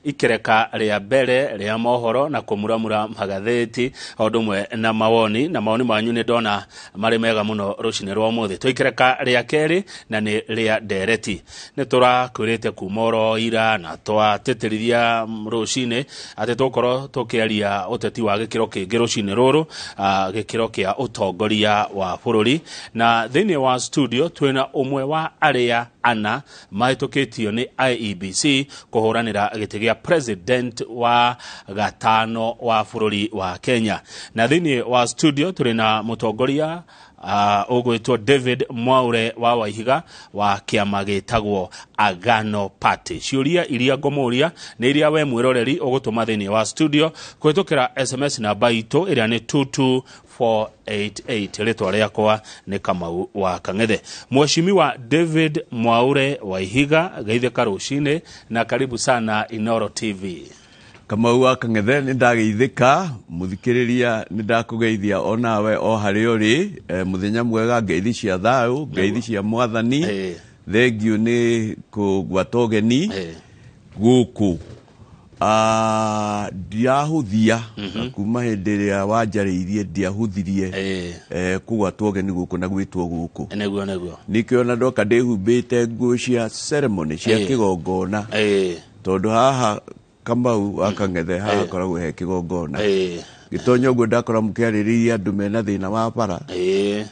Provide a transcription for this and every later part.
Ikereka rĩa mbere rĩa mohoro na kũmuramura magathĩti o ũndũ ũmwe na mawoni, na mawoni manyu nĩ ndona marĩ mega mũno rũcinĩ rwa ũmũthĩ. Twĩ ikereka rĩa kerĩ na nĩ rĩa ndereti. Nĩ tũrakwĩrĩte kuma oro ira na twatĩtĩrithia rũcinĩ atĩ tũgũkorwo tũkĩaria ũteti wa gĩkĩro kĩngĩ rũcinĩ rũrũ, gĩkĩro kĩa ũtongoria wa bũrũri. Na thĩinĩ wa studio twĩna ũmwe wa arĩa ana mahĩtũkĩtio nĩ IEBC kũhũranĩra gĩtĩ gĩa president wa gatano wa bũrũri wa Kenya. Na thĩinĩ wa studio tũrĩ na mũtongoria ũgwĩtwo David Mwaure wa Waihiga wa kĩama gĩtagwo Agano Party. Ciũria iria ngũmũria nĩ iria we mwĩroreri ũgũtũma thĩinĩ wa studio kũhĩtũkĩra SMS namba itũ ĩrĩa nĩ 22488. Rĩtwa rĩakwa nĩ Kamau wa Kang'ethe. Mheshimiwa David Mwaure Waihiga, geithĩka rũcinĩ na karibu sana Inoro TV. Kamau wa Kang'ethe, nĩ ndageithĩka. Mũthikĩrĩria, nĩ ndakũgeithia onawe o harĩa ũrĩ. Mũthenya mwega, ngeithi cia thayũ, ngeithi cia Mwathani. Thengiũ nĩ kũgwata ũgeni gũkũ. Ndiahũthia kuma hĩndĩ ĩrĩa wanjarĩirie, ndiahũthirie kũgwatwo ũgeni gũkũ na gwĩtwo gũkũ. Nĩguo, nĩguo. Nĩkĩo ona ndoka ndĩhumbĩte nguo cia ceremony cia kĩgongona, tondũ haha, Kamau wa Kang'ethe, haha hakoragwo he kĩgongona. Gĩtonya ũguo ndakora mũkĩarĩrĩria andũ mena thĩna wa bara,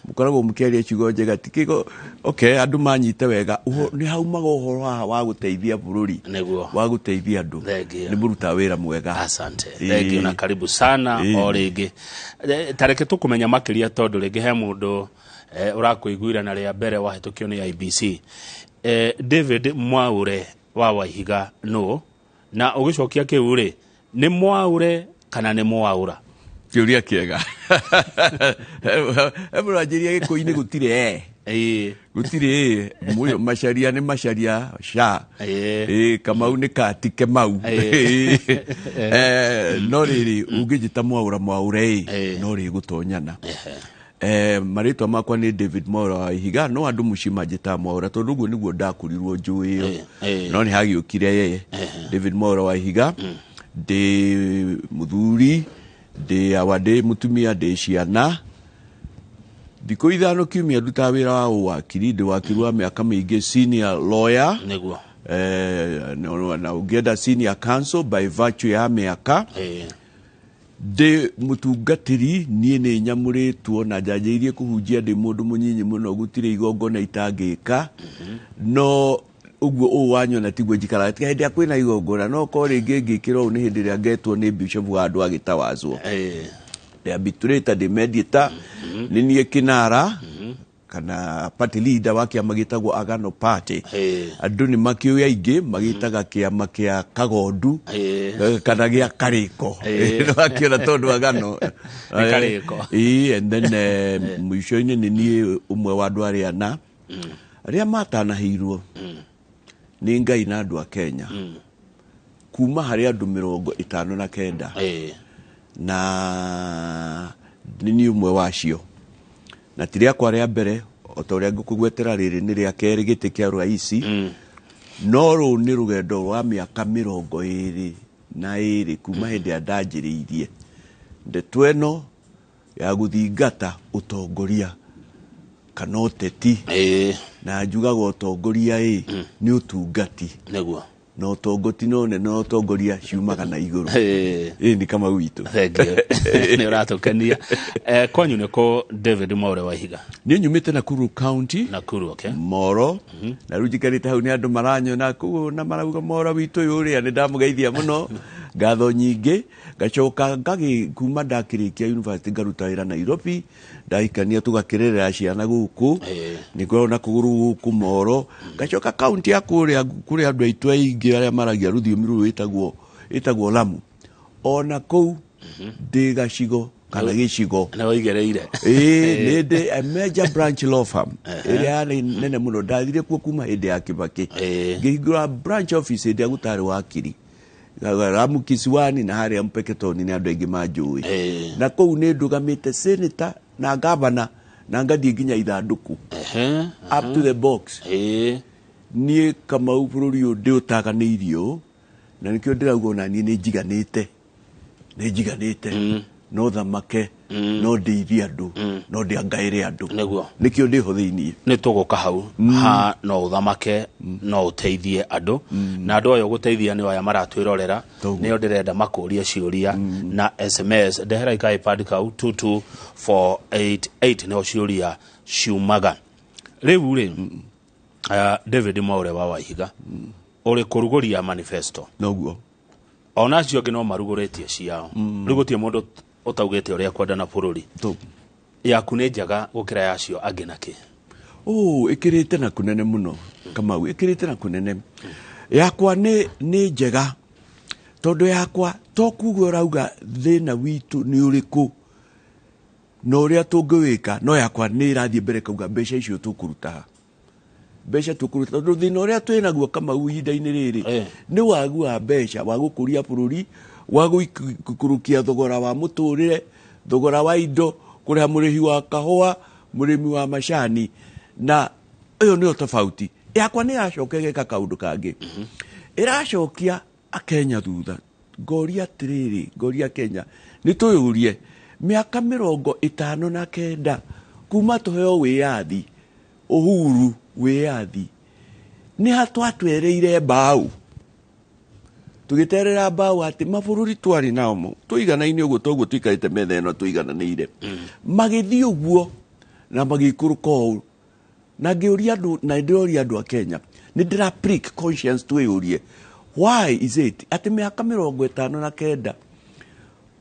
mũkoragwo mũkĩaria ciugo njega, ti kĩgo. Okay, andũ manyite wega. Nĩ haumaga ũhoro haha wa gũteithia bũrũri, wa gũteithia andũ. Thengiũ. Nĩ mũrutaga wĩra mwega. Asante. Thengiũ na karibu sana. O rĩngĩ, tareke tũkũmenya makĩria, tondũ rĩngĩ he mũndũ ũrakũiguira na rĩa mbere wahĩtũkio nĩ IBC. David Mwaure wa Waihiga nũ? Na ũgĩcokia kĩu rĩ, nĩ Mwaure kana nĩ Mwaũra? Kĩũria kĩega. He mũndũ anjĩria Gĩkũyũ-inĩ gũtirĩ e. Gũtirĩ ĩ. Mũyo Macaria nĩ Macaria sha. Ĩ, Kamau nĩ ka ti Kemau. No rĩrĩ, ũngĩnjĩta Mwaũra, Mwaũre ĩ, no rĩgũtonyana. Marĩtwa makwa nĩ David Mwaũra wa Ihiga, no andũ mũciĩ manjĩtaga Mwaũra tondũ ũguo nĩguo ndakũrirwo njũĩ ĩyo. No nĩ hagĩũkire ye David Mwaũra wa Ihiga. Ndĩ mũthuri, ndĩ awa, ndĩ mũtumia, ndĩ ciana. Thikũ 5 kiumia ndutaga wĩra wa ũwakiri. Ndĩ wakiri wa mĩaka mĩingĩ, senior lawyer. Na ũngĩenda senior counsel by virtue ya mĩaka. Ndĩ mũtungatĩri. Niĩ nĩ nyamũrĩtwo na njanjĩirie kũhunjia ndĩ mũndũ mũnyinyi mũno. Gũtirĩ igongona itangĩka, no ũguo ũũ wanyona tiguo njikaraga, tiga hĩndĩ ĩrĩa kwĩna igongona. No korwo rĩngĩ ngĩkĩra ũũ nĩ hĩndĩ ĩrĩa ngetwo nĩ bishop handũ agĩtawazwo. Ndĩ arbitrator, ndĩ mediator, nĩ niĩ kĩnara kana party leader wa kĩama gĩtagwo Agano Party. Andũ nĩ makĩũĩ, aingĩ magĩtaga kĩama kĩa kagondu kana gĩa karĩko. Nĩwakĩona, tondũ Agano Nĩ karĩko. Ĩĩ, and then mũico-inĩ nĩ niĩ ũmwe wa andũ arĩa ana arĩa matanahĩirwo nĩ Ngai na andũ a Kenya kuma harĩ andũ 59, na nĩ niĩ ũmwe wacio, na ti rĩakwa rĩa mbere. O ta ũrĩa ngũkũgwetera, rĩrĩ nĩ rĩa kerĩ gĩtĩ kĩa ũraisi, no rũu nĩ rũgendo rwa mĩaka 22 kuma hĩndĩ ĩrĩa ndanjĩrĩirie ndeto ĩno ya gũthingata ũtongoria kana ũteti. Na njugaga ũtongoria ĩ nĩ ũtungati, na ũtongoti no nene na ũtongoria ciumaga na igũrũ. Ĩ nĩ Kamau witũ. Thengiũ, nĩ ũratũkenia. Kwanyu nĩ kũ, David Mwaure wa Ihiga? Niĩ nyumĩte Nakuru County. Nakuru, okay. Moro. Na rĩu njikarĩte hau nĩ andũ maranyona kũu na marauga Mora witũ ũyũ ũrĩa nĩ ndamũgeithia mũno, ngatho nyingĩ. Ngacoka ngagĩ kuma ndakĩrĩkia university ngaruta wĩra Nairobi, ndahikania, tũgakĩrerera ciana gũkũ. Nĩ ngoragwo na kũgũrũ gũkũ Moro, ngacoka kaunti ya kũrĩa kũrĩ andũ aitũ aingĩ arĩa maragia rũthiomi rũrũ ĩtagwo Lamu. Ona kũu ndĩ gacigo kana gĩcigo. Nĩ waigereire. Ĩĩ, nĩ ndĩ a major branch law firm ĩrĩa yarĩ nene mũno. Ndathire kuo kuma hĩndĩ ya Kibaki, ngĩhingũra branch office hĩndĩ ya gũtarĩ wakiri Lamu Kisiwani na harĩa Mpeketoni. Nĩ andũ aingĩ manjũĩ. Na kũu nĩ ndũgamĩte senator na gavana na ngathiĩ nginya ithandũkũ, up to the box. Niĩ Kamau, bũrũri ũyũ ndĩũtaganĩirie ũũ. Na nĩkĩo ndĩrauga ona niĩ nĩ njiganĩte, nĩ njiganĩte, no thamake, no ndeithie andũ, no ndĩangaĩre andũ. Nĩguo. Nĩkĩo ndĩho thĩiniĩ. Nĩ tũgũka hau ha no ũthamake, no ũteithie andũ, na andũ aya ũgũteithia nĩ aya maratwĩrorera. Toguo. Nĩo ndĩrenda makũrie ciũria na SMS. Ndehera ika iPad kau 22488, nĩho ciũria ciumaga. Rĩu rĩ, David Mwaure wa Waihiga, ũrĩ kũrugũria manifesto. Noguo. Ona acio angĩ no marugũrĩtie ciao. Rĩu gũtirĩ mũndũ ũtaugĩte ũrĩa kwenda na bũrũri. Toguo. Yaku nĩ njega gũkĩra ya acio angĩ nakĩ? Oh, ĩkĩrĩte na kũnene mũno, Kamau, ĩkĩrĩte na kũnene. Yakwa nĩ njega tondũ yakwa to kuga ũrauga thĩna witũ nĩ ũrĩkũ na ũrĩa tũngĩwĩka, no yakwa nĩ ĩrathiĩ mbere kauga mbeca icio tũkũruta ha, mbeca tũkũruta, tondũ thĩna ũrĩa twĩnaguo, Kamau, ihinda-inĩ rĩrĩ nĩ wagi wa mbeca wa gũkũria bũrũri, wa gũikũrũkia thogora wa mũtũrĩre, thogora wa indo, kũrĩha mũrĩhi wa kahũa, mũrĩmi wa macani. Na ĩyo nĩyo tofauti yakwa. Nĩ yacoka ĩgeka kaũndũ kangĩ, ĩracokia akenya thutha. Ngoria atĩrĩrĩ, ngoria Kenya nĩ twĩyũrie, mĩaka 59 kuma tũheo wĩyathi, uhuru wĩyathi, nĩ ha twatwereire mbaũ? Tũgĩterera mbaũ atĩ mabũrũri twarĩ nao tũiganaine ũguo, toguo tũikarĩte metha ĩno tũigananĩire, magĩthiĩ ũguo na magĩikũrũka ũũ. Na ngĩũria andũ, na ndĩroria andũ a Kenya, nĩ ndĩra prick conscience, twĩyũrie, why is it atĩ mĩaka 59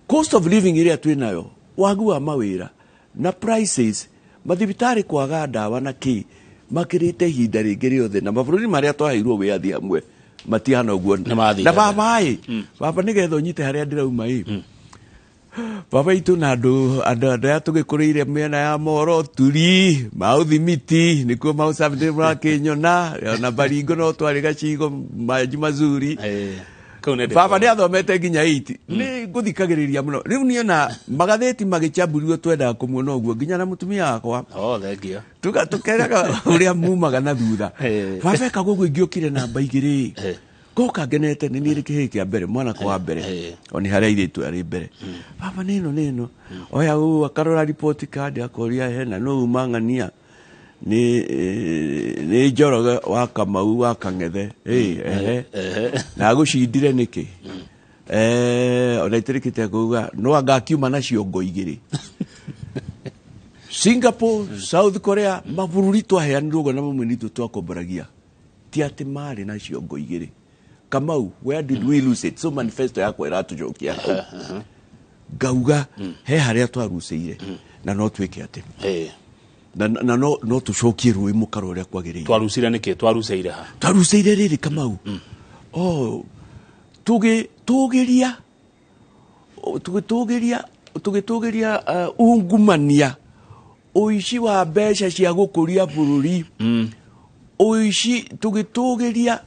cost of living ĩrĩa twĩ nayo, wagi wa mawĩra na prices, mathibitarĩ kwaga ndawa na kĩ, makĩrĩte ihinda rĩngĩ rĩothe, na mabũrũri marĩa twaheirwo wĩyathi hamwe matihana ũguo? Nĩ mathire Na baba ĩ, baba, nĩgetha ũnyite harĩa ndĩrauma ĩ, baba itũ na andũ aya tũgĩkũrĩire mĩena ya Moro Turi Mauthimiti, nĩkuo Mausabĩ mũrakĩnyona, ona Baringo no twarĩ gacigo maji mazuri. Kau nĩ Baba nĩ athomete nginya 8. Nĩ ngũthikagĩrĩria mũno. Rĩu niĩ ona magathĩti magĩcambũrirwo twendaga kũmuona ũguo nginya na mũtumia wakwa. Oh, thengiũ. Tũkeraga ũrĩa mumaga na thutha. Baba ekaga ũguo, ingĩokire namba 2. Ngoka ngenete, nĩ niĩ kĩhĩĩ kĩa mbere, mwanake wa mbere. O nĩ harĩa airĩtu arĩ mbere. Baba, nĩ ĩno, nĩ ĩno, oya ũũ. Akarora report card, akoria hena nũ uma ng'ania. Nĩ Njoroge wa Kamau wa Kang'ethe. Ehe, na agũcindire nĩkĩ? Ona itĩrĩkĩte kuga no anga akiuma na ciongo 2. Singapore, South Korea, mabũrũri twaheanirwo ũguo na mamwe nitũ twakomboragia, ti atĩ marĩ na ciongo 2. Kamau, where did we lose it? So manifesto yakwa ĩratũcokia hau, ngauga he harĩa twarucĩire na no twĩke atĩ na no tũcokie rũĩ mũkaro ũrĩa kwagĩrĩire. Twarucire nĩkĩ? Twarucĩire ha? Twarucĩire rĩrĩ, Kamau, oh, tũgĩtũgĩria tũgĩtũgĩria tũgĩtũgĩria ungumania, ũici wa mbeca cia gũkũria bũrũri, ũici, tũgĩtũgĩria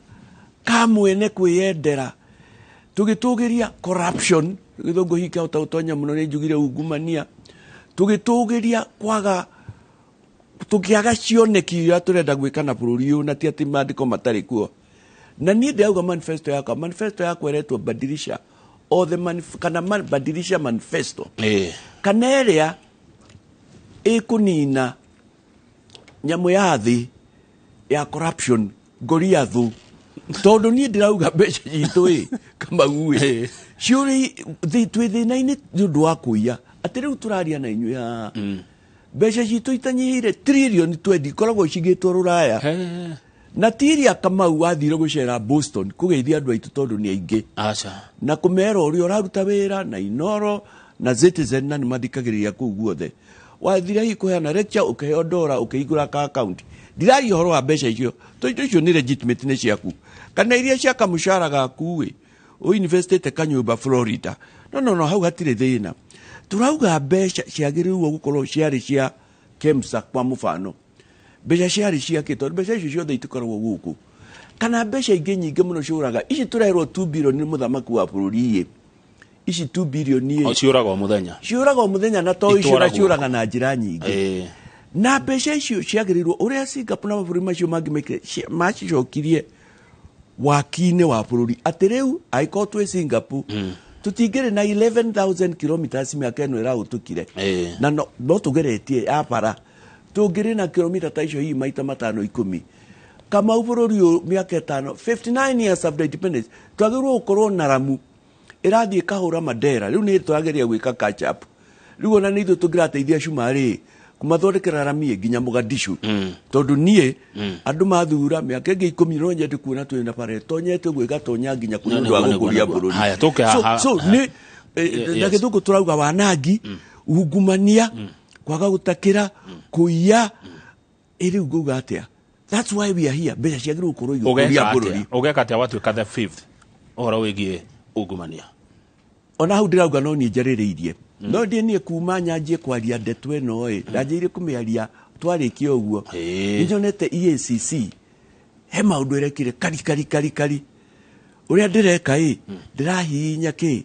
kamwene kwĩyendera, tũgĩtũgĩria corruption, gĩthũngũ hihi kĩahota gũtonya mũno, nĩ njugire ungumania, tũgĩtũgĩria kwaga, tũkĩaga cioneki iria tũrenda gwĩka na bũrũri ũyũ, na ti atĩ maandĩko matarĩ kuo. Na niĩ ndĩrauga manifesto yakwa ĩretwo badilisha or the manif kana badilisha manifesto, kana ĩrĩa ĩkũnina nyamũ ya thĩ ya corruption, Goliath, tondũ niĩ ndĩrauga mbeca citũ ĩ, Kamau ĩ, ciũrĩ twĩ thĩna-inĩ nĩ ũndũ wa kũiya, atĩ rĩu tũraria na inyuĩ haha, mbeca citũ itanyihĩire trillion 20 ikoragwo cigĩtwo rũraya. Na tiria, Kamau, wathire gũcera Boston kũgeithia andũ aitũ tondũ nĩ aingĩ Aca. na kũmera ũrĩa ũraruta wĩra na Inoro na Citizen, na nĩ mathikagĩrĩria kũu guothe. Wathire hihi kũheana lecture, ũkĩheo ndora, ũkĩhingũra ka account. Ndiraria ũhoro wa mbeca icio tondũ icio nĩ legitimate, nĩ ciaku, kana iria cia kamũcara gaku ĩ ũinvestĩte kanyũmba Florida. No, no, no, hau hatirĩ thĩna. Tũrauga mbeca ciagĩrĩirwo gũkorwo ciarĩ cia KEMSA, kwa mũbano, mbeca ciarĩ ciake, tondũ mbeca icio ciothe itikoragwo gũkũ, kana mbeca ingĩ nyingĩ mũno ciũraga. Ici tũrerwo 2 billion nĩ mũthamaki wa bũrũri ĩ, ici 2 billion ĩ. O ciũraga o mũthenya. Ciũraga o mũthenya, na to icio, na Itwaragwo. Ciũraga na njĩra nyingĩ. Na mbeca icio ciagĩrĩirwo ũrĩa Singapore na mabũrũri macio mangĩ mekire, macicokirie. waki-inĩ wa bũrũri atĩ rĩu angĩkorwo twĩ Singapore tũtingĩrĩ na 11,000 kilometers mĩaka ĩno ĩrahĩtũkire. Na no tũgeretie ya bara tũngĩrĩ na kilomita ta icio hihi maita 5 10. Kamau bũrũri ũyũ mĩaka 5, 59 years after independence twagĩrĩirwo gũkorwo na ramu ĩrathiĩ ĩkahũra Mandera. Rĩu nĩ tũrageria gwĩka catch up. Rĩu ona nĩ ithuĩ tũngĩrateithia Cumarĩ kũmathondekera rami nginya Mogadishu, tondũ niĩ andũ mathura mĩaka ĩngĩ 10 no nyende kuona twĩ na bara ĩtonyete ũguo ĩgatonya nginya kũrĩ ũndũ wa gũkũria bũrũri. Haya, tũke haha. So nĩ na gĩthũngũ tũrauga wanangi, ungumania, kwaga gũtakĩra, kũiya. Ĩ rĩu ngauga atĩa? That's why we are here. Mbeca ciagĩrĩirwo gũkorwo igĩkũria Ũgeka bũrũri. atĩa? Ũgeka atĩa watuĩka the fifth ũhoro wĩgiĩ ungumania? Ona hau ndĩrauga no niĩ njarĩrĩirie, no ndiĩ niĩ kuma nyanjie kwaria ndeto ĩno ĩ ndanjĩire kũmĩaria twarĩkia ũguo. Nĩnyonete EACC he maũndũ ĩrekire kari kari kari kari. Ũrĩa ndĩreka ĩ ndĩrahihinya kĩ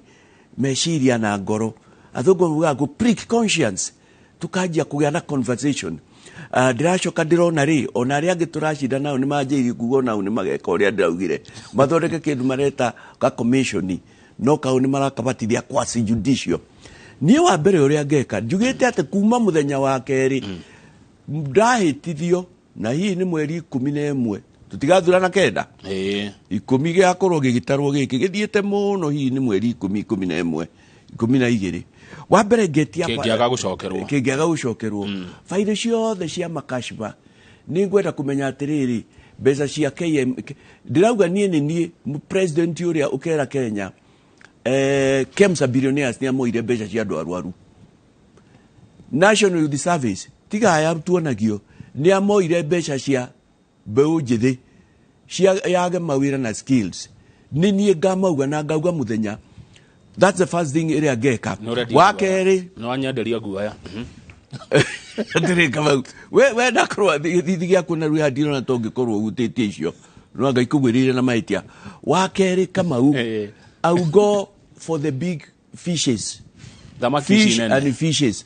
meciria na ngoro, athũngũ maugaga gũ prick conscience, tukanjia kũgĩa na conversation. Ndĩracoka ndĩrona rĩ ona arĩa angĩ tũracinda nao nĩ manjĩirie kuga onao nĩ mageka ũrĩa ndĩraugire, mathondeke kĩndũ mareta ka commission, no kau nĩ marakabatithia quasi judicial. Niĩ wa mbere ũrĩa ngeka, njugĩte atĩ kuma mũthenya wa kerĩ ndahĩtithio, na hihi nĩ mweri 11, tũtigathurana 9, 10 gĩakorwo gĩgĩtarwo gĩkĩ gĩthiĩte mũno, hihi nĩ mweri 10, 11, 12, wa mbere ngetia Kĩngĩaga gũcokerwo. Kĩngĩaga gũcokerwo, bairĩ ciothe cia makashba nĩ ngwenda kũmenya atĩrĩrĩ, mbeca cia KM ndĩrauga niĩ nĩ niĩ president ũrĩa ũkera Kenya, KEMSA billionaires nĩ amoire mbeca cia andũ arwaru. National Youth Service tiga aya tuonagio nĩ amoire mbeca cia mbeũ njĩthĩ cia yage mawĩra na skills. Nĩ niĩ ngamauga na ngauga mũthenya. That's the first thing ĩrĩa ngeka. Nĩ ũrendia Wa guoya. kerĩ, Nĩ wanyenderia guoya. Atĩrĩ Kamau, we ndakorwo gĩthithi gĩaku na rwĩha ndirona ta ũngĩkorwo ũhutĩtie icio, no Ngai kũgwĩrĩire na mahĩtia. Wa kerĩ Kamau, I will go for the big fishes. Thamaki ici Fish nene. and fishes.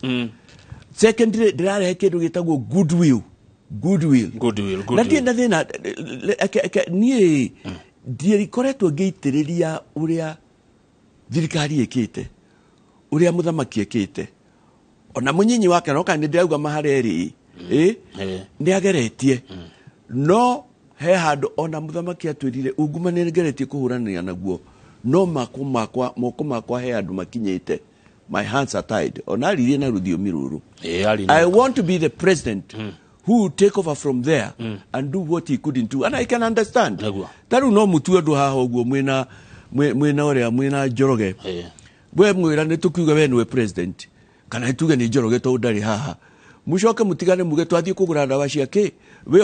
Secondly, ndĩrarehe kĩndũ gĩtagwo goodwill. Goodwill. Goodwill, Na goodwill. ndirĩ na thĩna, niĩ ndiĩkoretwo ngĩitĩrĩria ũrĩa thirikari ĩkĩte, ũrĩa mũthamaki ĩkĩte, ona mũnyinyi wake no kana nĩ ndĩrauga mahara erĩ ĩ nĩ ageretie, no he handũ ona mũthamaki atwĩrire ungumania nĩ ngeretie kũhũranĩra naguo, no mako makwa moko makwa he handũ makinyĩte, my hands are tied. Ona aririe na rũthiomi rũrũ. Ari na- I want to be the president who will take over from there and do what he couldn't do, and I can understand. Nĩguo. Ta rĩu no mũtue ũndũ haha ũguo mwĩna mwĩna ũrĩa mwĩna Njoroge, we mwĩra nĩ tũkiuga we nĩwe president, kana nĩ tuge nĩ Njoroge tondũ ndarĩ haha, mũcoke mũtigane muge twathiĩ kũgũra ndawa cia kĩ, we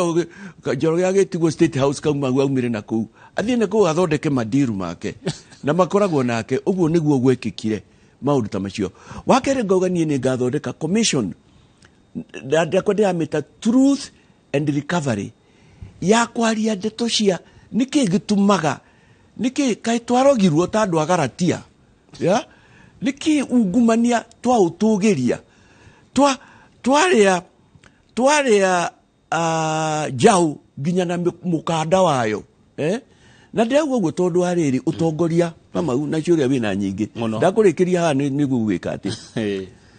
Njoroge agĩtigwo State House kauma aumire na kũu athiĩ na kũu athondeke mandiru make na makoragwo nake. Ũguo nĩguo gwekĩkire maũndũ ta macio. Wa kerĩ ngauga niĩ nĩ ngathondeka commission ndakwa ndĩramĩta truth and recovery, ya kwaria ndeto cia nĩkĩ gĩtũmaga, nĩkĩ kaĩ twarogirwo ta andũ a Galatia ya nĩkĩ ungumania twaũtũgĩria twarĩa twarĩa njaũ nginya na mũkanda wayo, eh? Na ndĩrauga ũguo tondũ wa rĩrĩ ũtongoria Kamau na ciũria wĩna nyingĩ. Mũno. Ndakũrĩkĩria haha nĩguo gwĩka atĩ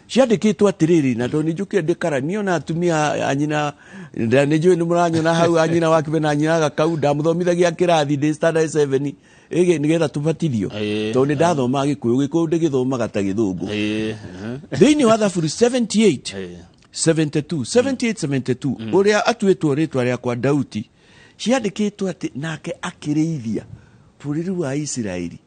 ciandĩkĩtwo atĩrĩrĩ, na tondũ nĩ njũkire ndĩkara niĩ ona atumia a nyina nĩ njũĩ nĩ mũranyona hau, a nyina wa Kibe na nyina Gakau ndamũthomithagia kĩrathi ndĩ standard 7 ĩgĩ nĩgetha tũbatithio, tondũ nĩ ndathomaga Gĩkũyũ, Gĩkũyũ ndĩgĩthomaga ta Gĩthũngũ. Thĩinĩ wa Thaburi 78 72 78 72 ũrĩa atuĩtwo rĩtwa rĩakwa Daudi, ciandĩkĩtwo atĩ nake akĩrĩithia bũrũri wa Isiraeli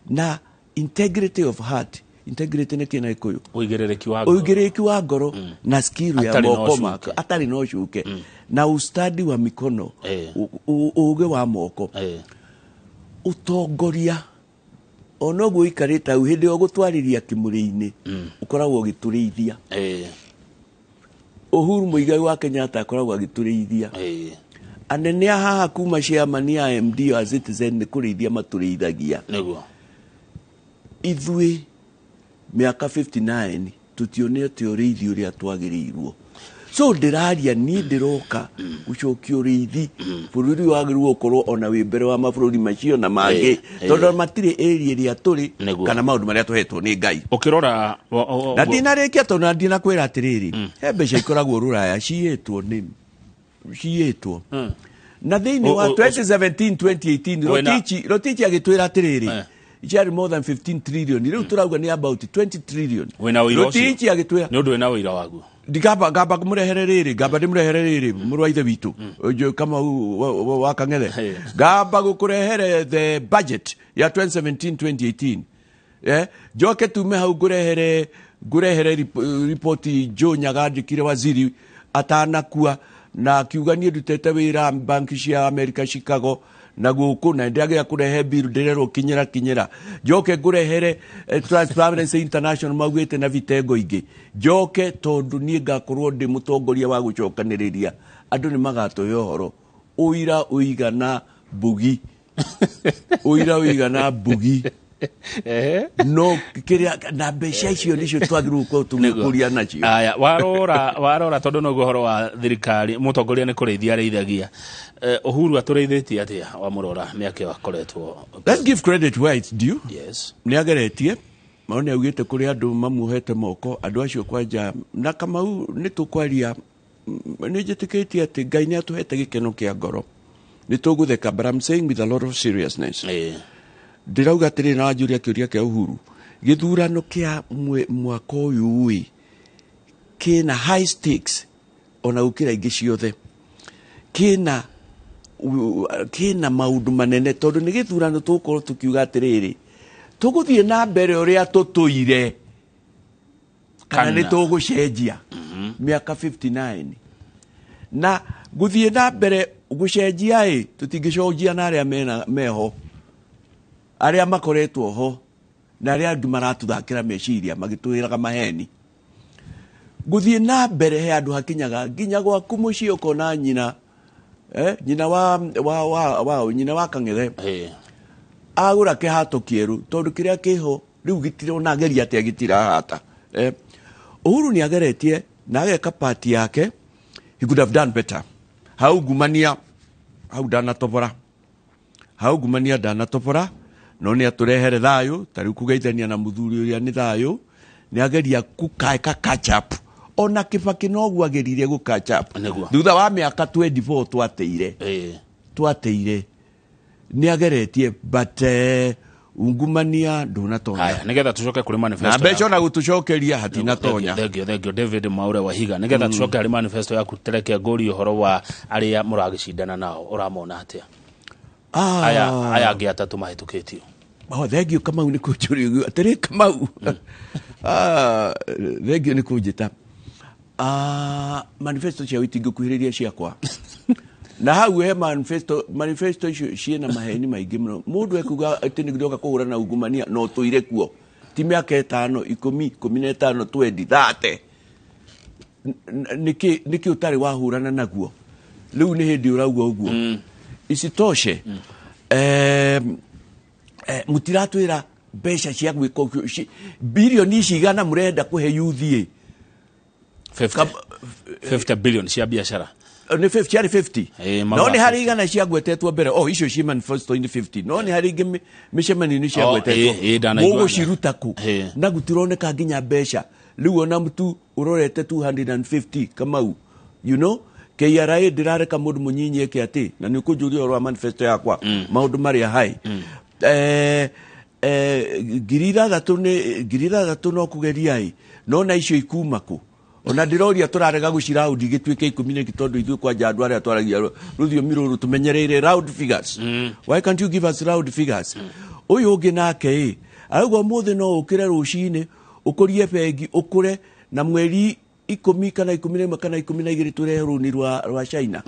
na integrity of heart. Integrity nĩ kĩ na Gĩkũyũ? Ũigĩrĩrĩki wa ngoro. Ũigĩrĩrĩki wa ngoro na skill ya Atarĩ na moko ũcuke. make, atarĩ na ũcuke, na ustadi wa mikono, ũgĩ wa moko. Ũtongoria ona ũguo ũikarĩte hau hĩndĩ ĩyo gũtwarĩria kĩmũrĩ-inĩ ũkoragwo ũgĩtũrĩithia. Uhuru Muigai wa Kenyatta akoragwo agĩtũrĩithia. Anene a haha kuma chairman ya MD wa Citizen nĩ kũrĩithia matũrĩithagia. Ithuĩ mĩaka 59 tũtionete ũrĩithi ũrĩa twagĩrĩirwo. So ndĩraria niĩ ndĩroka gũcokia ũrĩithi bũrũri ũyũ wagĩrĩirwo gũkorwo ona wĩ mbere wa mabũrũri macio na mangĩ, tondũ matirĩ area ĩrĩa tũrĩ kana maũndũ marĩa tũhetwo nĩ Ngai. Ũkĩrora na ndinarĩkia tondũ na ndinakwĩra atĩrĩrĩ, he mbeca ikoragwo rũraya ciyĩtwo nĩ ciyĩtwo na thĩinĩ wa 2017 2018 Rotichi agĩtwĩra atĩrĩrĩ ciarĩ more than 15 trillion, rĩu tũrauga nĩ about 20 trillion. Rotichi agĩtwĩra nĩ ũndũ wĩna ũira waguo. Ngamba ngamba kumurehere riri, ngamba ndimurehere riri mũrũ wa ithe witũ kama wa Kang'ethe, ngamba gũkũrehere the budget ya 2017 2018, njoke tume hau ngũrehere ripoti Joe Nyaga andĩkire waziri atanakua na akiuga niĩ ndutĩte wĩra banki cia America Chicago na gũkũ na ndĩagĩa kũrehe bill ndĩrerwo kinyĩra kinyĩra, njoke ngũrehere Transparency International maugĩte na vitengo ingĩ, njoke tondũ niĩ ngakorwo ndĩ mũtongoria wa gũcokanĩrĩria andũ nĩ magatũhe ũhoro ũira ũigana mbugi ũira ũigana mbugi no kĩrĩa na mbeca icio nĩcio twagĩrĩirwo gũkorwo tũgĩkũria nacio. Aya, warora tondũ noguo ũhoro wa thirikari mũtongoria nĩ kũrĩithia arĩithagia. Uhuru atũrĩithĩtie atĩa wamũrora mĩaka ĩyo akoretwo? Let's give credit where it's due. Yes. Nĩ ageretie no nĩ augĩte kũrĩ andũ mamuohete moko, andũ acio kwanja na Kamau nĩ tũkwaria, nĩ njĩtĩkĩtie atĩ Ngai nĩ atũhete gĩkeno kĩa ngoro, nĩ tũgũtheka, but I'm saying with a lot of seriousness. Ndĩrauga atĩrĩrĩ, na wanjũria kĩũria kĩa Uhuru, gĩthurano kĩa mwaka ũyũ ĩ kĩna high stakes ona gũkĩra ingĩ ciothe, kĩna maũndũ manene tondũ nĩ gĩthurano tũgũkorwo tũkiuga atĩrĩrĩ, tũgũthiĩ na mbere ũrĩa tũtũire kana nĩ tũgũcenjia mĩaka 59 na gũthiĩ na mbere gũcenjia ĩ tũtingĩcenjia na arĩa meho, arĩa makoretwo ho na arĩa angĩ maratũthakĩra meciria magĩtwĩraga maheni. Gũthiĩ na mbere he andũ hakinyaga nginya gwaku mũciĩ ũkona nyina, nyina wa nyina wa Kang'ethe agũra kĩhato kĩerũ tondũ kĩrĩa kĩho rĩu gĩtirona ageria atĩa gĩtirahata. Uhuru nĩ ageretie na ageka party yake, he could have done better. Hau ngumania hau ndanatobora, hau ngumania ndanatobora, no nĩ atũrehere thayũ ta rĩu kũgeithania na mũthuri ũrĩa nĩ thayũ, nĩ ageria gũkaeka catch up ona Kibaki noguo ageririe gũ catch up thutha wa mĩaka 24 twateire nĩ ageretie, but ungumania ndũnatonya. Nĩgetha tũcoke kũrĩ manifesto na mbeca ona gũtũcokeria hatinatonya. Thank you David Mwaure Wahiga. Nĩgetha tũcoke harĩ manifesto yaku, tereke ngũrie ũhoro wa arĩa mũragĩcindana nao, ũramona atĩa? Aya angĩ atatũ mahĩtũkĩtio. Oh, thank you Kamau nĩ kũnjũria ũguo. Atĩrĩ Kamau, thank you nĩ kũnjĩta. Manifesto ciao itingĩkuhĩrĩria ciakwa. Na hau he manifesto icio ciĩna maheni maingĩ mũno. Mũndũ ekuga atĩ nĩ ndoka kũhũrana na ungumania no tũire kuo. Ti mĩaka 5, 10, 15, 20, 30. Nĩkĩ ũtarĩ wahũrana naguo? Rĩu nĩ hĩndĩ ũrauga ũguo. Isitoshe, mũtiratwĩra mbeca cia gwĩka bilioni cigana mũrenda kũhe youth ĩ? 50 billion cia biashara. Nĩ 50, ciarĩ 50. No nĩ harĩ igana ciagwetetwo mbere. Oh, icio ci manifesto-inĩ 50. No nĩ harĩ ingĩ mĩcemanio-inĩ ciagwetetwo. Mũgũciruta kũ? Na gũtironeka nginya mbeca. Rĩu ona mũtu ũrorete 250 Kamau. You know, KRA ndĩrareka mũndũ mũnyinyi eke atĩ, na nĩ ũkũnjũria ũhoro wa manifesto yakwa, maũndũ marĩa hai. 6,000 no kũgeria ĩ, no na icio ikuma kũ? Ona ndĩroria tũrarega gũciraundi gĩtuĩke 10 tondũ ithuĩ kwanja andũ arĩa twaragia rũthiomi rũrũ tũmenyereire round figures. Why can't you give us round figures? Ũyũ ũngĩ nake ĩ, arauga ũmũthĩ no ũkĩre rũcinĩ ũkũrie bengi ũkũre na mweri 10 kana 11 kana 12 tũrehe rũni rwa China.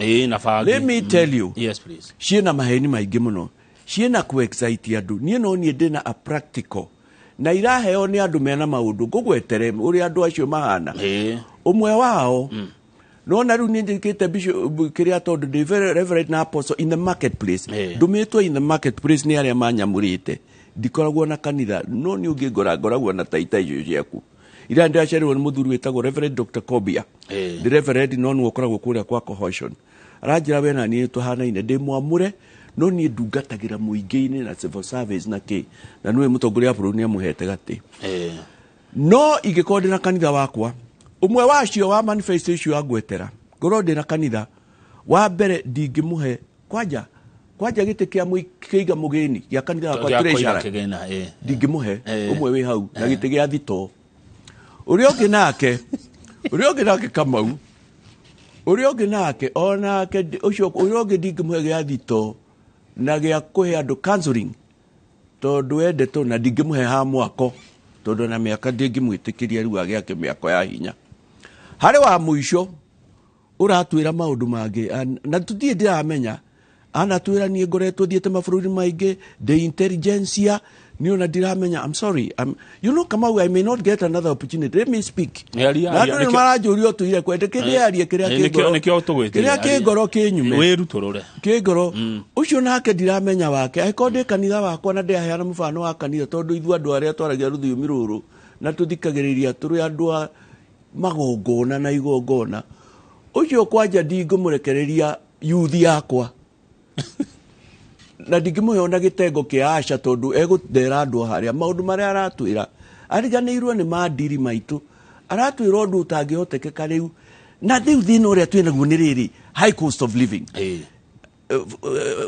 Let me tell you. Yes, please. Ciĩna maheni maingĩ mũno, ciĩna ku-excite andũ. Niĩ no niĩ ndĩna a practical na iraheo nĩ andũ mena maũndũ ngũgwetere ũrĩa andũ acio mahana. Ũmwe wao no na rĩu niĩ njĩkĩte bishop kĩrĩa tondũ ndĩ very reverend na apostle in the marketplace. Ndũmĩtwo in the marketplace nĩ arĩa manyamũrĩte, ndikoragwo na kanitha, no nĩ ũngĩ ngoragwo na taita icio ciaku. Ira ndĩracereirwo nĩ mũthuri wĩtagwo Reverend Dr. Kobia. Nĩ Reverend, no nĩwe ũkoragwo kũrĩa kwa Cohosion. Aranjĩra we na niĩ tũhanaine, ndĩ mwamũre, no niĩ ndungatagĩra mũingĩ-inĩ na civil service na kĩ, na nĩwe mũtongoria wa bũrũri nĩamũhete gatĩ. No ingĩkorwo ndĩ na kanitha wakwa, ũmwe wacio wa manifesto icio angwetera, ngorwo ndĩ na kanitha wa mbere, ndingĩmũhe kwanja kwanja gĩtĩ kĩa kĩiga mũgĩni gĩa kanitha wakwa. Gĩa kũiga treasurer. Kĩgĩna. Ndingĩmũhe. Ũmwe wĩ hau na gĩtĩ gĩa thitoo, ũrĩa ũngĩ nake, ũrĩa ũngĩ nake Kamau, ũrĩa ũngĩ nake onake ũcio ũrĩa ũngĩ ndingĩmũhe gĩa thitoo na gĩa kũhe andũ counseling, tondũ endetwo, na ndingĩmũhe ha mwako, tondũ na mĩaka ndingĩmwĩtĩkĩria rĩu agĩake mĩako ya hinya. Harĩ wa mũico ũratwĩra maũndũ mangĩ, na tũthiĩ ndĩramenya anatwĩra niĩ ngoretwo thiĩte mabũrũri maingĩ, ndĩ intelligentsia niĩ ona ndiramenya. I'm sorry, you know, Kamau, I may not get another opportunity. Let me speak. Aria, Na aria, andũ nĩ maranjũria ũtũire kwende kĩndĩarie kĩrĩa kĩ ngoro. Nĩkĩo tũgwĩtire. Kĩrĩa kĩ ngoro kĩnyume. Wĩrutũrũre. Kĩngoro ũcio nake ndiramenya wake. Angĩkorwo ndĩ kanitha wakwa, na ndĩraheana mũbano wa kanitha, tondũ ithuĩ andũ arĩa twaragia rũthiomi rũrũ na tũthikagĩrĩria tũrĩ andũ a magongona na igongona, ũcio kwanja ndingĩmũrekereria yuthi yakwa na ndingĩmũhe ona gĩtengo kĩa aca, tondũ egũthera andũ harĩa maũndũ marĩa aratwĩra ariganĩirwo nĩ mandiri maitũ. Aratwĩra ũndũ ũtangĩhotekeka rĩu, na rĩu thĩna ũrĩa twĩ naguo nĩ rĩrĩ, high cost of living,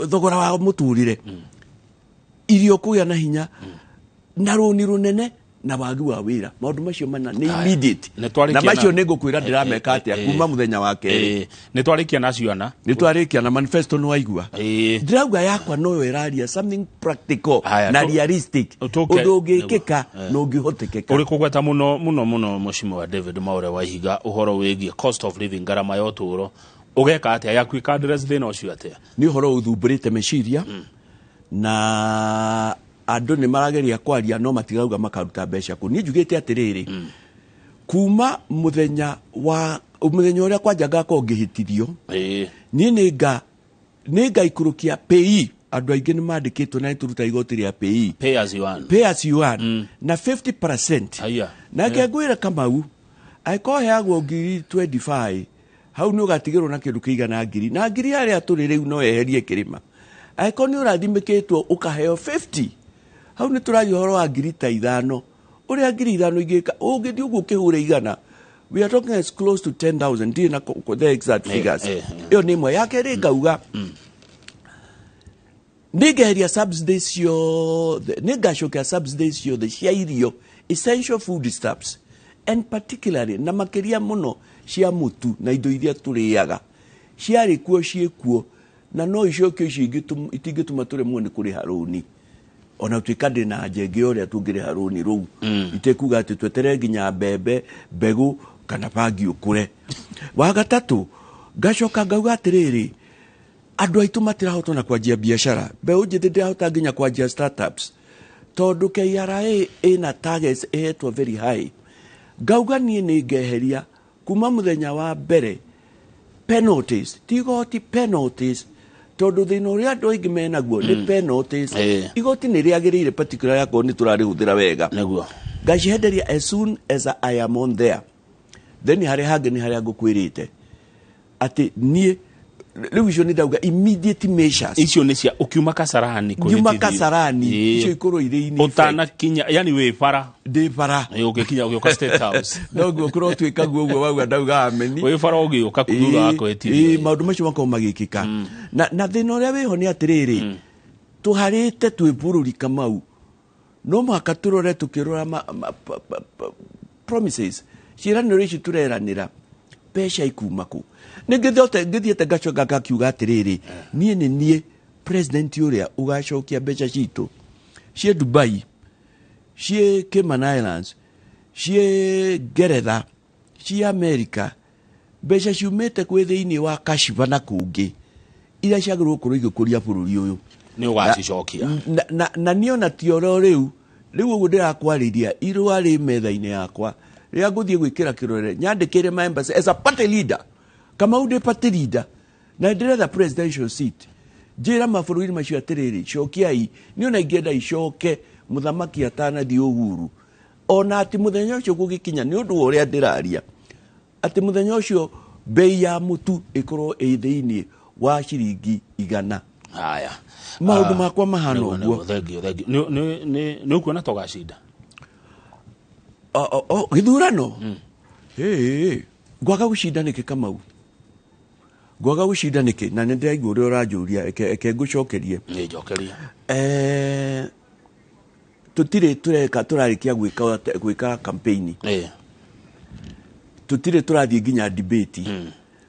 thogora wa mũtũrĩre, irio kũgĩa na hinya, na rũni rũnene, na wagi wa wĩra. Maũndũ macio mana nĩ Haya. immediate. Nĩ twarĩkia Na macio nĩ ngũkwĩra ndĩrameka atĩa kuma mũthenya wa kerĩ. Nĩ twarĩkia nacio ana. Nĩ twarĩkia na manifesto, nĩ waigua. Ndĩrauga yakwa noyo ĩraria something practical Haya, na realistic, ũndũ ũngĩkĩka na ũngĩhotekeka. Ũrĩ kũgweta mũno mũno mũno, mũcimo wa David Mwaure wa Ihiga, ũhoro wĩgiĩ cost of living, ngarama ya ũtũũro, ũgeka atĩa yaku ĩka address thĩna ũcio atĩa? Nĩ ũhoro ũthumbũrĩte meciria, na andũ nĩ marageria kwaria no matirauga makaruta mbeca kũ. Niĩ njugĩte atĩrĩrĩ, kuma mũthenya wa mũthenya ũrĩa kwanja ngakorwo ngĩhĩtithio, niĩ nĩ ngaikũrũkia PAYE. Andũ aingĩ nĩ mandĩkĩtwo na nĩ tũruta igoti rĩa PAYE. Pay as you earn. Pay as you earn na 50%. Na ke ngwĩre Kamau, angĩkorwo heagwo ngiri 25, hau nĩ ũgatigĩrwo na kĩndũ kĩigana ngiri na ngiri harĩa tũrĩ rĩu no eherie kĩrĩma. Angĩkorwo nĩ ũrathimĩkĩtwo ũkaheo 50, hau nĩ tũraria ũhoro wa ngiri ta 5, ũrĩa ngiri 5 ingĩka ũngĩthiĩ ũguo ũkĩhũre 100, we are talking as close to 10,000. Ndirĩ na the exact figures. Ĩyo nĩ ĩmwe. Ya kerĩ, ngauga nĩngeheria subsidies ciothe, nĩngacokia subsidies ciothe cia irio, essential food stuffs, and particularly, na makĩria mũno, cia mũtu na indo iria tũrĩaga. Ciarĩ kuo, ciĩkuo, na no icokio icio itingĩtũma tũremwo nĩ kũrĩha rũni, ona tuĩka ndĩ na njenge ũrĩa tũngĩrĩha rũni rũu, itekuga atĩ tweterere nginya mbembe, mbegũ kana bangi ũkũre. Wa gatatũ, ngacoka ngauga atĩrĩrĩ, andũ aitũ matirahota ona kwanjia biacara, mbeũ njĩthĩ ndĩrahota nginya kwanjia startups, tondũ KRA ĩna targets ĩhetwo very high. Ngauga niĩ nĩ ngeheria kuma mũthenya wa mbere penalties, ti igoti, penalties, tondũ thĩna ũrĩa andũ aingĩ menaguo nĩ penalties. Igoti nĩ rĩagĩrĩire, particular yakorwo nĩ tũrarĩhũthĩra wega. Ngacihenderia as soon as I am on there. Then harĩa hangĩ nĩ harĩa ngũkwĩrĩte atĩ niĩ rĩu icio nĩ ndauga immediate measures. Icio nĩ cia ũkiuma Kasarani Ngiuma kwĩhĩtithio. Kasarani, icio ikorwo irĩ in effect. Ũtanakinya, yani wĩ bara. Ndĩ bara. Ũgĩkinya ũgĩũka State House. Noguo kũrotuĩka guo ũguo wauga, ndauga ameni. Wĩ bara ũgĩũka thutha wa kwĩhĩtithio. Ĩĩ, maũndũ macio makorwo magĩkĩka, na thĩna ũrĩa wĩho nĩ atĩrĩrĩ, tũharĩte twĩ bũrũri Kamau, no mũhaka tũrore tũkĩrora promises, ciĩranĩro ici tũreranĩra, mbeca ikuma kũ? Nĩ ngĩthiĩte ngacoka ngakiuga atĩrĩrĩ, niĩ nĩ niĩ president ũrĩa ũgacokia mbeca citũ ciĩ Dubai, ciĩ Cayman Islands, ciĩ Ngeretha, ciĩ America, mbeca ciumĩte kwĩ thĩinĩ wa kashiba na kũngĩ, iria ciagĩrĩirwo gũkorwo igĩkũria bũrũri ũyũ. Nĩ ũgacicokia. Na niĩ ona ti oro rĩu rĩu ũguo ndĩrakwarĩria, irũa rĩ metha-inĩ yakwa rĩrĩa ngũthiĩ gwĩkĩra kĩrore nyandĩkĩre ma embassy as a party leader. Kamau, ndĩ party leader na ndĩretha presidential seat, njĩra mabũrũri macio atĩrĩrĩ, cokiai. Niĩ ona ingĩenda icoke mũthamaki atanathiĩ ũhuru. Ona atĩ mũthenya ũcio gũgĩkinya, nĩ ũndũ wa ũrĩa ndĩraria, atĩ mũthenya ũcio bei ya mũtu ĩkorwo ĩ thĩinĩ wa ciringi 100. Haya. Maũndũ makwa mahana ũguo. Thank you, thank you. Nĩ ũkuona tũgacinda? Gĩthurano. Ĩĩ, ngwaga gũcinda nĩkĩ, Kamau? Ngwaga gũcinda nĩkĩ? Na nĩ ndĩraigua ũrĩa ũranjũria, eke ngũcokerie. Nĩ njokeria. Tũtirĩ tũreka, tũrarĩkia gwĩka campaign, tũtirĩ tũrathiĩ nginya debate,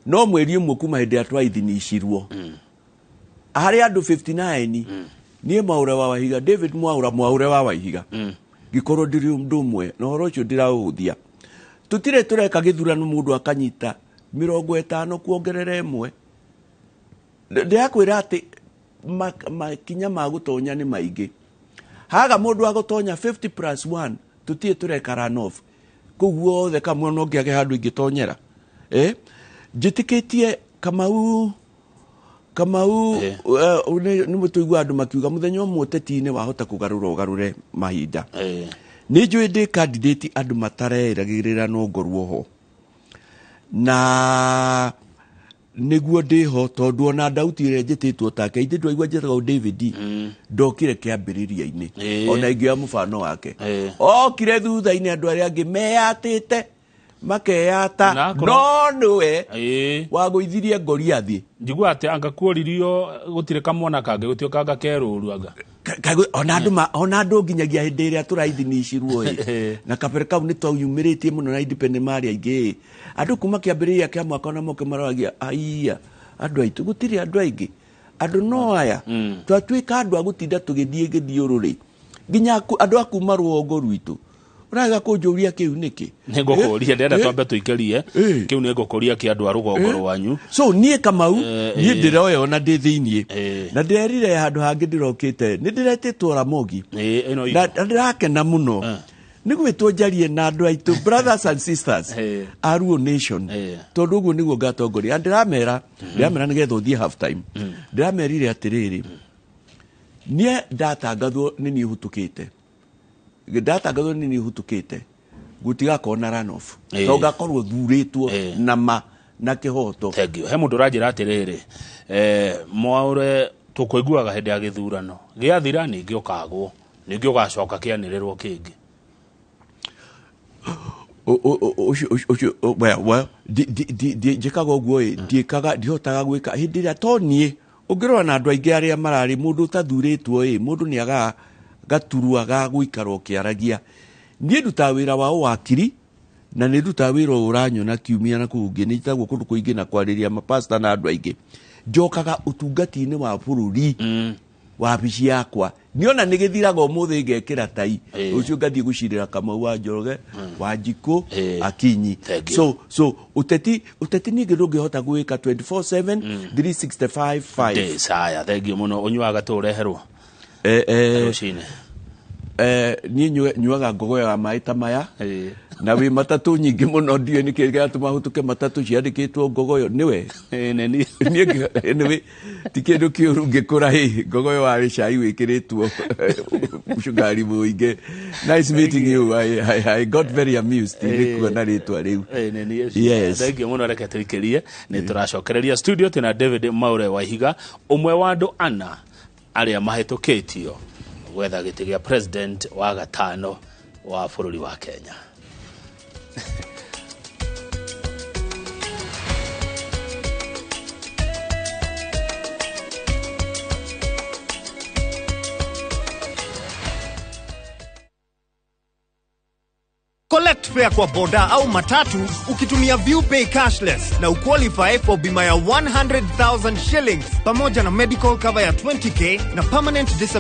no mweri ũmwe kuma hĩndĩ ĩrĩa twaithinicirwo harĩ andũ 59, niĩ Mwaũre wa Waihiga, David Mwaũra, Mwaũre wa Waihiga, ngĩkorwo ndĩrĩ ũndũ ũmwe na ũhoro ũcio ndĩraũhũthia. Tũtirĩ tũreka gĩthurano mũndũ akanyita 51+1. Ndĩrakwĩra atĩ makinya ma gũtonya nĩ maingĩ. Haga mũndũ wa gũtonya 50+1, tũtirĩ tũreka runoff kũu guothe. Kamwe no ngĩage handũ ingĩtonyera. Njĩtĩkĩtie Kamau, Kamau, nĩ mũtũigua andũ makiuga mũthenya ũmwe ũteti-inĩ wahota kũgarũra ũgarũre mahinda. Nĩ njũĩ ndĩ candidate andũ matareragĩrĩra no ngorwo ho, na nĩguo ndĩho, tondũ ona Dauti ĩrĩa njĩtĩtwo take, ithe ndwaigua njĩtagwo David, ndokire kĩambĩrĩria-inĩ. Ona ingĩoya mũbano wake, okire thutha-inĩ, andũ arĩa angĩ meyatĩte makeyata, Na no nĩwe wagũithirie Goliathi. Njigua atĩ anga kuoririo gũtirĩ kamwana kangĩ gũtuĩka kerũru anga. Ona andũ ona andũ nginyagia hĩndĩ ĩrĩa tũraithinicirwo ĩ, na kabere kau nĩ twaumĩrĩtie mũno na independent marĩ aingĩ ĩ, andũ kuma kĩambĩrĩria kĩa mwaka ona moke maroragia, aiya, andũ aitũ gũtirĩ andũ aingĩ, andũ no aya twatuĩka andũ a gũtinda tũgĩthiĩ gĩthiũrũrĩ nginya andũ a kuma rũgongo rwitũ. Ũraga kũnjũria kĩu nĩkĩ? Nĩ ngũkũria, ndĩrenda twambe tũikĩrie kĩu, nĩ ngũkũria kĩa andũ a rũgongo rwanyu. So niĩ Kamau, niĩ ndĩroya ona ndĩ thĩiniĩ, na ndĩrerire handũ hangĩ ndĩrokĩte, nĩ ndĩretĩtwo Ramogi. Ĩno na itũ. Na ndĩrakena mũno nĩ gwĩtwo njarie na andũ aitũ, brothers and sisters a Luo Nation, tondũ ũguo nĩguo ngatongoria. Na ndĩramera nĩgetha ũthiĩ half time, ndĩramerire atĩrĩrĩ, niĩ ndatangathwo nĩ niĩ hũtũkĩte, ndatangathwo nĩ niĩ hũtũkĩte, gũtigakorwo na runoff, tondũ ngakorwo thurĩtwo na ma na kĩhoto. Thank you. He mũndũ ũranjĩra atĩrĩrĩ, Mwaũre, tũkũiguaga hĩndĩ ya gĩthurano gĩathira, ningĩ ũkagwo, ningĩ ũgacoka kĩanĩrĩrwo kĩngĩ. Ũcio well, njĩkaga ũguo ĩ, ndiĩkaga, ndihotaga gwĩka hĩndĩ ĩrĩa to niĩ ũngĩrora na andũ aingĩ arĩa mararĩ mũndũ ũtathurĩtwo ĩ, mũndũ nĩ agaga gaturwa ga gũikara ũkĩaragia. Niĩ ndutaga wĩra wa ũwakiri, na nĩ ndutaga wĩra ũyũ ũranyona kiumia na kũu ũngĩ, nĩ njĩtagwo kũndũ kũingĩ na kwarĩria mapasta na andũ aingĩ. Njokaga ũtungati-inĩ wa bũrũri, wabici yakwa niona nĩ gĩthiraga ũmũthĩ, ngekĩra tai, rũciũ ngathiĩ gũcirĩra Kamau wa Njoroge, wa Njikũ, Akinyi. Thank you. So ũteti ningĩ ndũngĩhota gwĩka 24/7 365 5 Days. Haya, thank you mũno. Ũnyuaga tũ ũreherwo rũcinĩ? Niĩ nyuaga ngogoyo ya maĩ ta maya, na wĩ matatũ nyingĩ mũno, ndiũĩ nĩkĩ gĩratũma hũtũke matatũ ciandĩkĩtwo ngogoyo nĩwe. Nĩ niĩ. Niĩ anyway, ti kĩndũ kĩũru ngĩkũra ĩ ngogoyo warĩ cai wĩkĩrĩtwo cukari mũingĩ. Nice meeting you. I got very amused nĩ kuona rĩtwa rĩu. Nĩ niĩ ũcio. Yes. Thank you mũno. Reke tũikĩrie, nĩ tũracokereria studio, twĩna David Maure Waihiga, ũmwe wa andũ ana arĩa mahĩtũkĩtio gwetha gĩtĩ gĩa president wa gatano wa bũrũri wa Kenya. Collect fare kwa boda au matatu ukitumia ViewPay cashless na uqualify for bima ya 100,000 shillings pamoja na medical cover ya 20K na permanent disability.